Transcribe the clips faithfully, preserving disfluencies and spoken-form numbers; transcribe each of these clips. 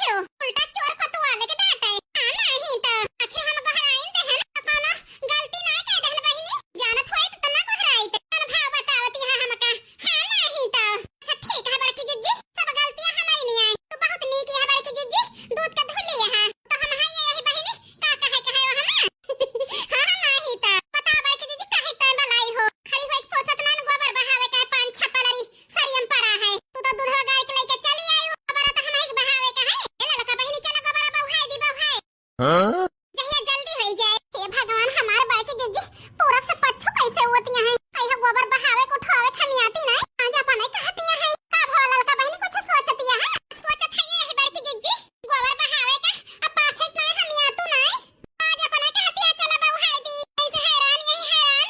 तो उल्टा चोर कोतवाले के डांटे। हाँ, नाहीं तो आखिर हम गोहराइन देहन, तो कौनो गलती नाहीं कइ देहन बहिनी। जानत होइत तो ना गोहराइत। कौन भाव बतावती है हमका? हाँ, नाहीं तो। अच्छा ठीक है बड़की जिज्जी, सब गलतियाँ हमरी नहीं आई। तू बहुत नीक है बड़की जिज्जी, दूध का धुली है। तो हम हैं यही बहिनी, का कहे के है वो हमें? हाँ, हाँ, नाहीं तो। बताओ बड़की जिज्जी, काहे तय बलाई हो? खड़ी होइके फुर्सत ना न गोबर बहावे का है, पान छप्पा लरी सरियम पड़ा है। तू तो दूधवा गाय के लेके चली आई हो, गोबर तो हम ही के बहावे का है। ए ललका बहिनी, चला गोबर बहाए दी, बहाए। हाँ? जहिया जल्दी होई जाए। हे भगवान, हमार बड़की जिज्जी पूरब से पच्छू कैसे होती हैं? कहियो गोबर बहावे के उठावे के हम आती नहीं। आज अपने कहती हैं। का भवा ललका बहिनी कुछ सोचती है? सोचत है ये बड़की जिज्जी, गोबर बहावे का अब पाछे नहीं हम आतू नहीं। आज अपने कहती है, चला बहाए दी। ऐसे हैरान, यही हैरान।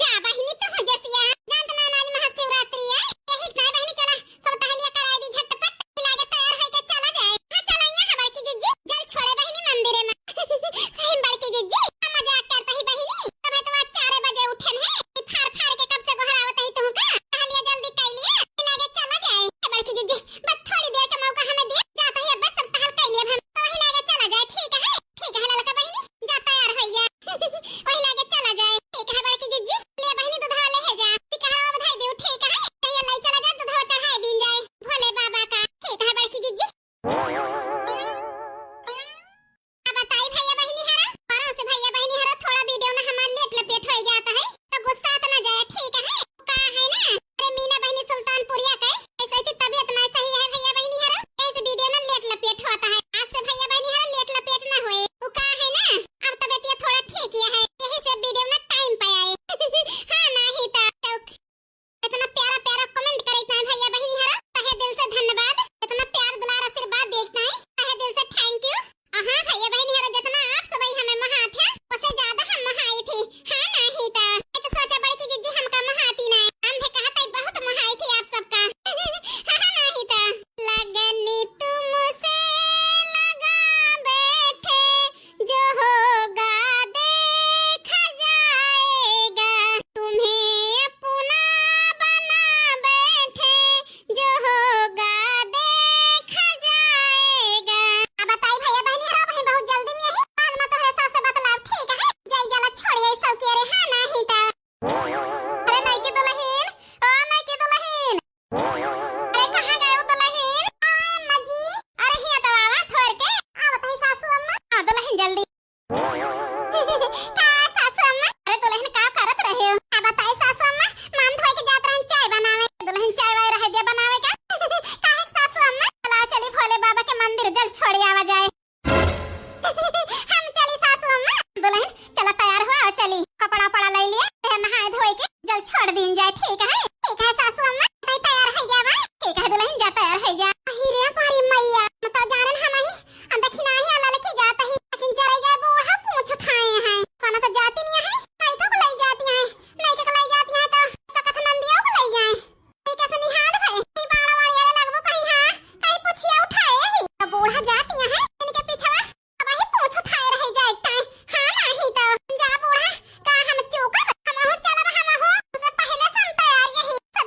जा बहिनी, तू हो जसिया। जानत ना आज महाशिवरात्रि है। यही नहीं बहिनी, चला सब टहलिया कराई दी झटपट। लागे तैयार होइके चला जाए। हाँ, चला यहाँ बड़की जिज्जी, जल छोड़े बहिनी मंदिरे में। सही में बड़की जिज्जी, हम मजाक करत ही बहिनी। तबे तो आज चार बजे उठन है, ई फार फार के कब से गोहरावत ही तुहका। टहलिया जल्दी कर लिए, लागे चला जाए। बड़की जिज्जी, बस थोड़ी देर का मौका हमें दिया, जात ही अब बस सब टहल कर लिए हम। तो वही लागे चला जाए, ठीक है? ठीक है ललका बहिनी, जा तैयार होइया। वही लागे चला जाए। ठीक है बड़की जिज्जी, ले बहिनी दूधवा ले है जा। टिकहरवा बधाई देउ, ठीक है? कहिया ले चला जा, दूधवा चढ़ाई दीन जाए भोले बाबा का। ठीक है बड़की जिज्जी। अब बताई भैया बहिनी हरा, और से भैया बहिनी हरा थोड़ा वीडियो में हमार लेट लपेट हो जाता है, तो गुस्सा तो ना जाए, ठीक है? का है ना, अरे मीना बहिनी सुल्तानपुरिया के ऐसे की तबीयत ना सही है भैया बहिनी हरा, इस वीडियो में लेट लपेट होता है। आज से भैया बहिनी हरा लेट लपेट ना होए। वो का है ना, अब तबीयत ये थोड़ा ठीक ही है, यही से वीडियो में टाइम पे आए। हाँ, नाहीं तो, तो इतना प्यारा प्यारा कमेंट करे इतना भैया बहिनी हरा, तहे दिल से धन्यवाद। इतना प्यार दुलार आशीर्वाद दे इतना, तहे दिल से thank you। हाँ भैया बहिनी हरा, जितना आप सबही हमें महात है, उससे ज्यादा हम महाई थी। हाँ, नाहीं तो। ये तो सोचा बड़की जिज्जी हमका महाती ना। हम भी कहत है बहुत महाई थी आप सबका। हाँ, हाँ, नाहीं तो। लगनी तुमसे लगा बैठे, जो होगा देखा जाएगा, तुम्हें अपना बना बैठे, जो होगा देखा जाएगा। अब बताई भैया बहिनी हरा, वहीं बहुत जल्दी में यही, बाद में तोहरे सास से बतलाव, ठीक है? जाई जाला छोड़ यही सब के रे, हाँ नाहीं तो। अरे नइकी दुलहिन, ओ नइकी दुलहिन। अरे कहाँ गए हो दुलहिन? आ अम्मा जी, अरे हिया तो आवा थोड़ के, आवत ही सासू अम्मा। आ दुलहिन जल्दी। का सासू अम्मा? अरे दुलहिन का करत रहे हो? का बताई सासू अम्मा, मान धोए के जात रहन चाय बनावे। दुलहिन चाय वाय रह दिया बनावे का? काहे सासू अम्मा? चला चली भोले बाबा के मंदिर जल छोड़ आवा जाए। हम चली सासू अम्मा। दुलहिन चला तैयार हुआ और चली। कपड़ा उपड़ा ले लिए, फिर नहाए धोए के जल छोड़ दीन जाए, ठीक है? ठीक है सासू अम्मा, मैं तैयार है गया भाई। ठीक है दुलहिन जा तैयार है गया। अही रे हमारी मैया, मतलब जानन हम ही आ दखिनाही वाला लेके जात ही, लेकिन चले गए बूढ़ा पूँछ उठाए हैं। कौनो तो जाती नहीं है, लइका को लई जाती हैं, लइका को लई जाती हैं तो सकत नंदिया को लई जाए। कहीं कैसे निहाल भाई, कहीं बाड़ा वाड़ी वाले लगबो कहीं, हाँ, कहीं पूँछिया उठाए ही। तो बूढ़ा जाती हैं, इनके पीछे वही पूँछ उठाए रह जाए टाइम। हाँ, नाहीं तो जा बूढ़ा, का हम चूकब? हमहू चलब, हमहू। उसे पहले से हम तैयार यही से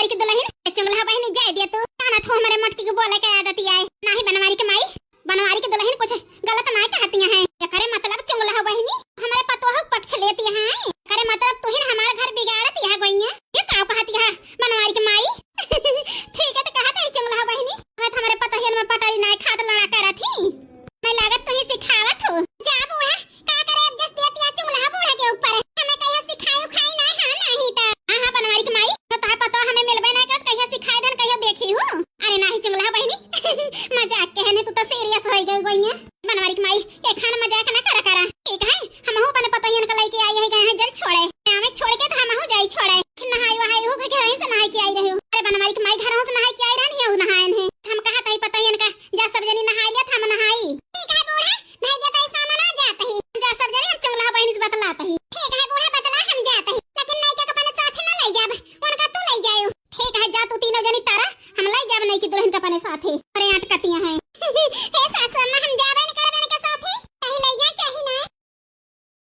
ठीक दुलहिन, ए चुंगला बहिनी जाए दिया तू। जाना ठो हमरे मोटकी के बोले के आदत आए। नाही बनवारी के माई,